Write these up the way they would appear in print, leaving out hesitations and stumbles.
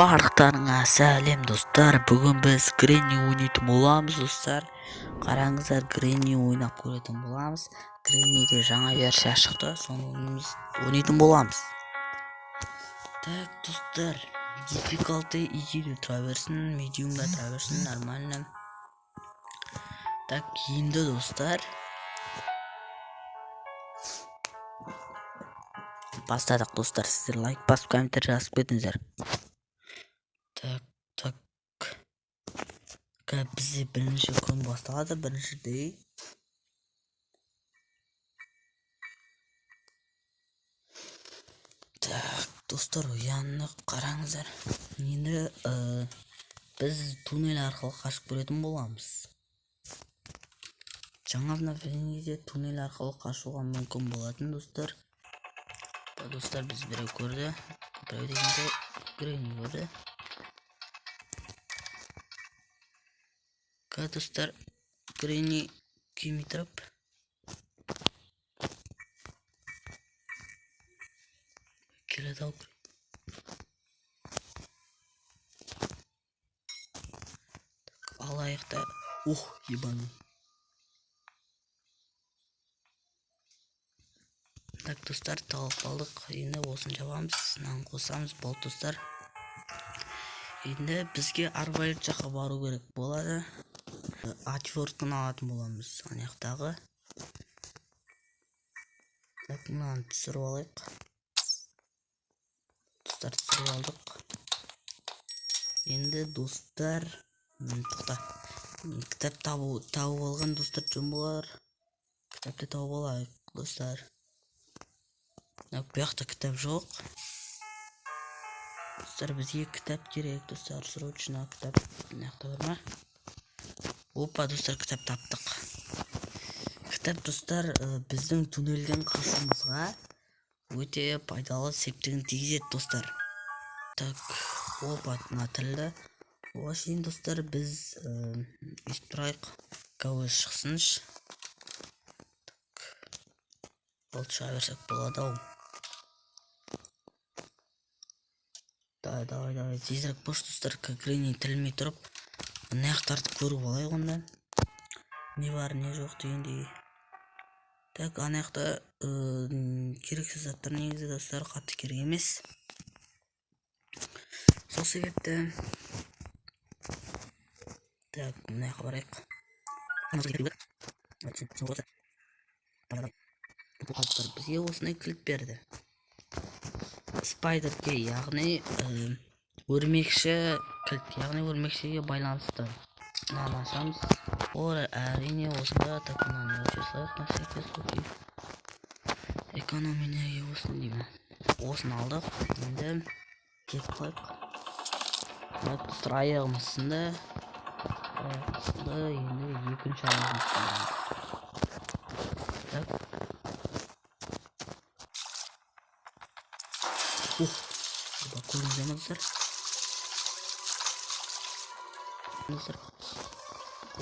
Барлықтарыңа сәлем достар. Бүгін біз Гренни ойнайтын боламыз достар. Қараңыздар, Гренни ойнап көретін боламыз. Гренниде жаңа версия шықты, соны ойнайтын боламыз. Так, достар, difficulty easy тұра берсін, mediumда тұра берсін, нормально. Так, енді достар, бастадық достар. Сіздер лайк басып, комментарий жазып кетіңіздер. Так, так. Бізде бірінші күн басталады, бірінші дей. Так, достар, ояндық, қараңыздар. Енді біз туннель арқылы қашып көретін боламыз. Жаңа обновлениеде туннель арқылы қашуға мүмкін болатын достар. Достар, біз біреу көрді. Біреу дегенде Гренни көрді. Достар, Гренни келмей тұрып келеді ау. Алайық та. Ух, ебаный. Так, достар, тауып алдық. Енді осыны жабамыз, мынаны қосамыз. Болды достар. Енді бізге арбалет жаққа бару керек болады. Отвертканы алатын боламыз ана жақтағы. Так, мынаны түсіріп алайық. Достар, түсіріп алдық. Енді достар, тоқта. Кітап тауып алған достар жөн болар. Кітапты тауып алайық достар. Бұл жақта кітап жоқ. Достар, бізге кітап керек достар, срочно кітап. Мына жақта бар ма? Опа, достар, кітап таптық. Кітап достар, біздің туннельден қашуымызға өте пайдалы септігін тигізеді достар. Так, опа, мына тілді. Оған шейін достар, біз естіп тұрайық. Көз шықсыншы. Так, болды, шыға берсек болады ау. Давай, давай, давай, тезірек бош достар, Гренни тілмей тұрып, мына жақтарды көріп алайық онда. Не бар, не жоқ дегендей. Так, ана жақта керексіз заттар негізі достар, қатты керек емес. Сол себепті. Так, мына жаққа барайық. Бізге осындай кілт берді. Спайдерге, яғни өрмекші кілт, яғни өрмекшіге байланысты. Мынаны ашамыз. Ол әрине осында. Так, мынаны өшіре салайық на всякий случай. Эконом энергия болсын деймін. Осыны алдық. Енді кетіп қалайық. Так, достар, аяғымыз сынды. Аяқ сынды. Енді екінші аяғымыз сынды. Так. Ух, көрдіңіздер ме достар? Достар,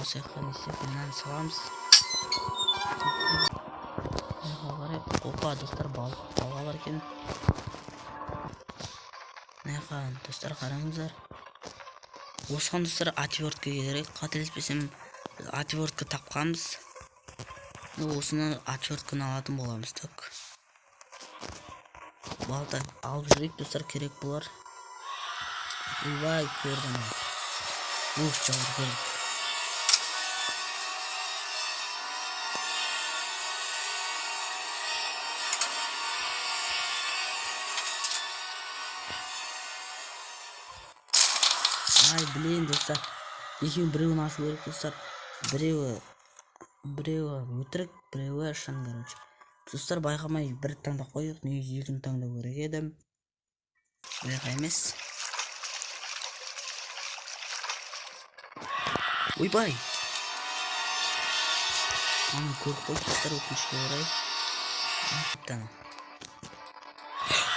осы жаққа не істеп, мынаны саламыз. Мына қарай. Опа, достар, балға бар екен. Мына жаққа, достар, қараңыздар. Осыған достар отвертка керек. Қателеспесем, отвертка тапқанбыз. Осыны отвертканы алатын боламыз. Так. Балта алып жүрейік достар, керек болар. Ойбай, көрдім. Ух, жауыр көрдік. Ай, блин, достар. Екеуін біреуін ашу керек достар. Біреуі өтірік, біреуі шын, короче. Достар, байқамай бір таңдап қойдық, негізі екіні таңдау керек еді. Байқа емес. Ойбай! Аны көріп қойдық достар, өкінішке орай.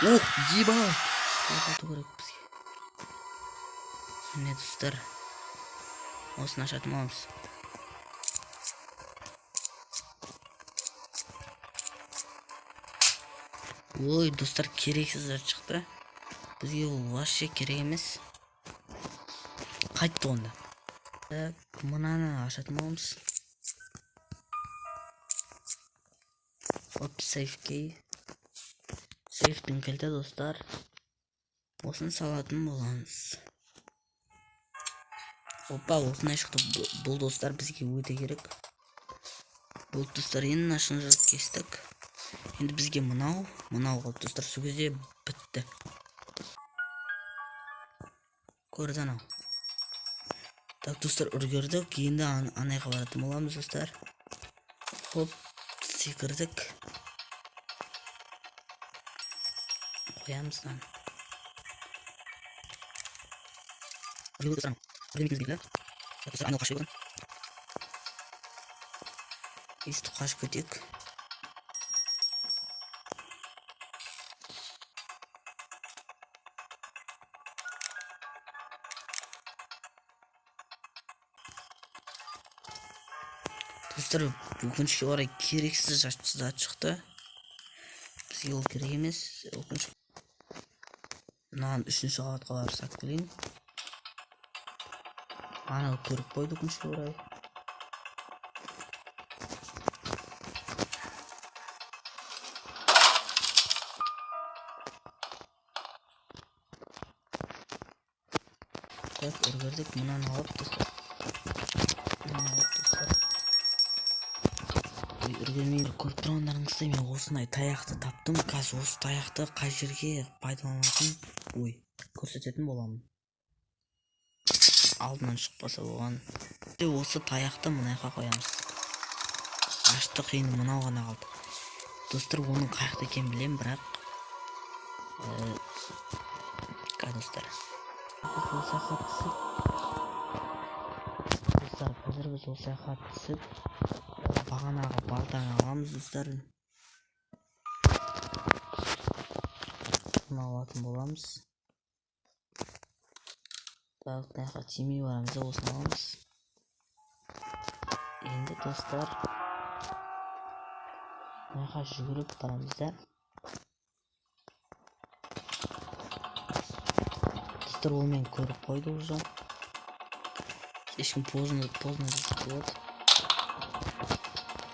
Ох, ебать! Байқату керек бізге. Міне достар, осыны ашатын боламыз. Ой, достар, керексіз зат шықты. Бізге ол вообще керек емес. Қайтты онда. Так, мынаны ашатын боламыз. Оп, сейф кей. Сейфтің кілті, достар. Осыны салатын боламыз. Опа, осындай шықты. Бұл, достар, бізге өте керек. Бұл, достар, енді мына шынжырды кестік. Енді бізге мынау, мынау қалды, достар. Сол кезде бітті. Көрді анау. Так, достар, үлгердік. Енді анайға баратын боламыз, достар. Хоп, секірдік. Қоямыз мынаны. Өйстіп қашып кетейік. Достар, өкінішке орай керексіз зат шықты. Бізге ол керек емес. Өкініш. Мынаны үшінші қабатқа барып сатып келейін. Анау көріп қойды, өкінішке орай. Так, үлгердік. Мынаны алып, достар. Мынаны алып, достар. Ой, үлгермей көріп тұрғандарыңыздай мен осындай таяқты таптым. Қазір осы таяқты қай жерге пайдаланатын, ой, көрсететін боламын. Алдынан шықпаса болған. Осы таяқты мына жаққа қоямыз. Аштық, енді мынау ғана қалды. Достар, оның қай жақта екенін білемін, бірақ, достар. Біз осы жаққа түсіп, достар, қазір біз осы жаққа түсіп, бағанағы балтаны аламыз, достар. Бұны алатын боламыз. Так, мына жаққа тимей барамыз да, осыны аламыз. Енді, достар, мына жаққа жүгіріп барамыз да. Достар, ол мені көріп қойды уже. Слишком поздно, поздно десек болады.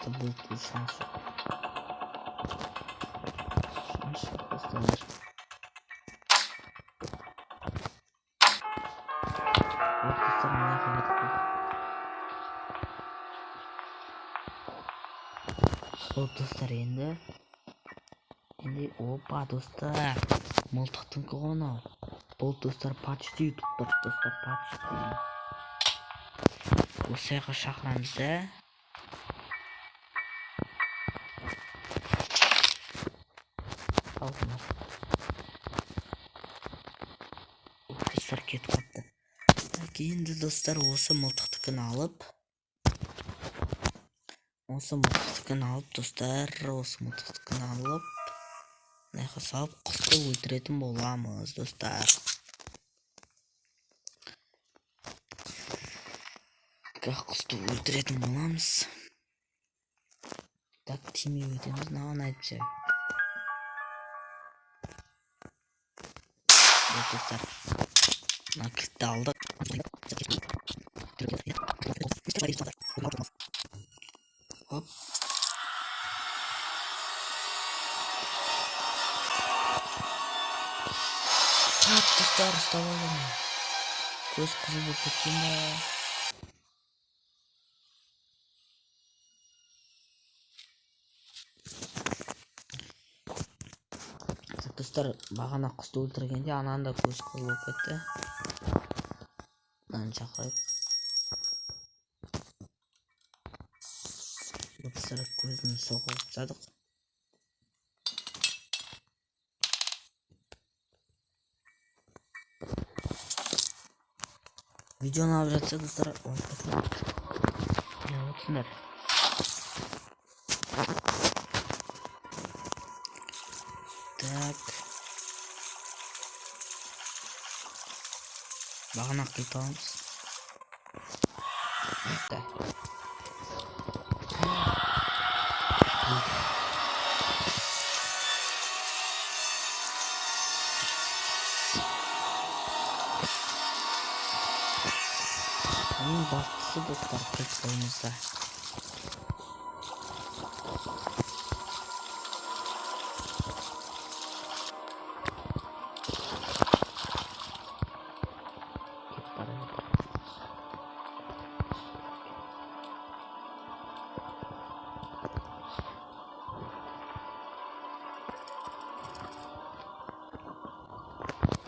Это был шанс жоқ. Шанс жоқ, достар. Вот, достар, мына жаққа кетіп қойды. Вот, достар, енді. Енді, опа, достар. Мылтықтың ғой мынау. Бұл, достар, почти ұтып тұрды, достар, почти. Осы жаққа шақырамыз да. Достар, кетіп қалыпты. Так, енді, достар, осы мылтықтікін алып, осы мылтықтікін алып, достар, осы мылтықтікін алып, мына жаққа салып, құсты өлтіретін боламыз, достар. Так, құсты өлтіретін боламыз. Так, тимей өтеміз, мынаған әйтпесе. Вот, достар, мына кілтті алдық. Хоп. Так, достар, ұстап алдым. Көз қызыл болып кеткен ба? Так, достар, бағана құсты өлтіргенде ананың да көзі қызыл болып кетті. Мынаны шақырайық. Достар, көзін соғып тастадық. Видеоны алып жатса, достар, лайк басыңдар. Не отырсыңдар? Так. Бағана кілт аламыз. Так. достар, кілт қолымызда. Кетіп бара жатыр.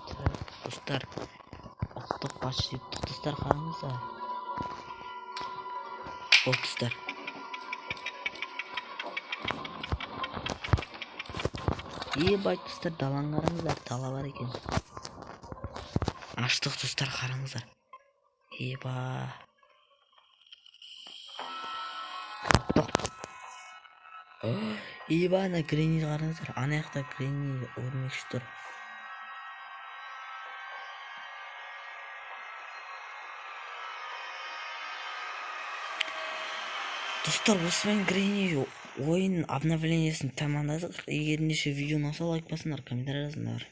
Так, достар, ұттық, почти ұттық, достар, қараңыздар. Болды, достар. Ебать, достар, даланы қараңыздар, дала бар екен. Аштық, достар, қараңыздар. Еба. Ұттық. Еба, ана Гренни қараңыздар. Ана жақта Гренни өрмекші тұр. Достар, осымен Гренни ойын обновлениесін тамамдадық. Егер неше видео ұнаса, лайк басыңдар, комментарий жазыңдар.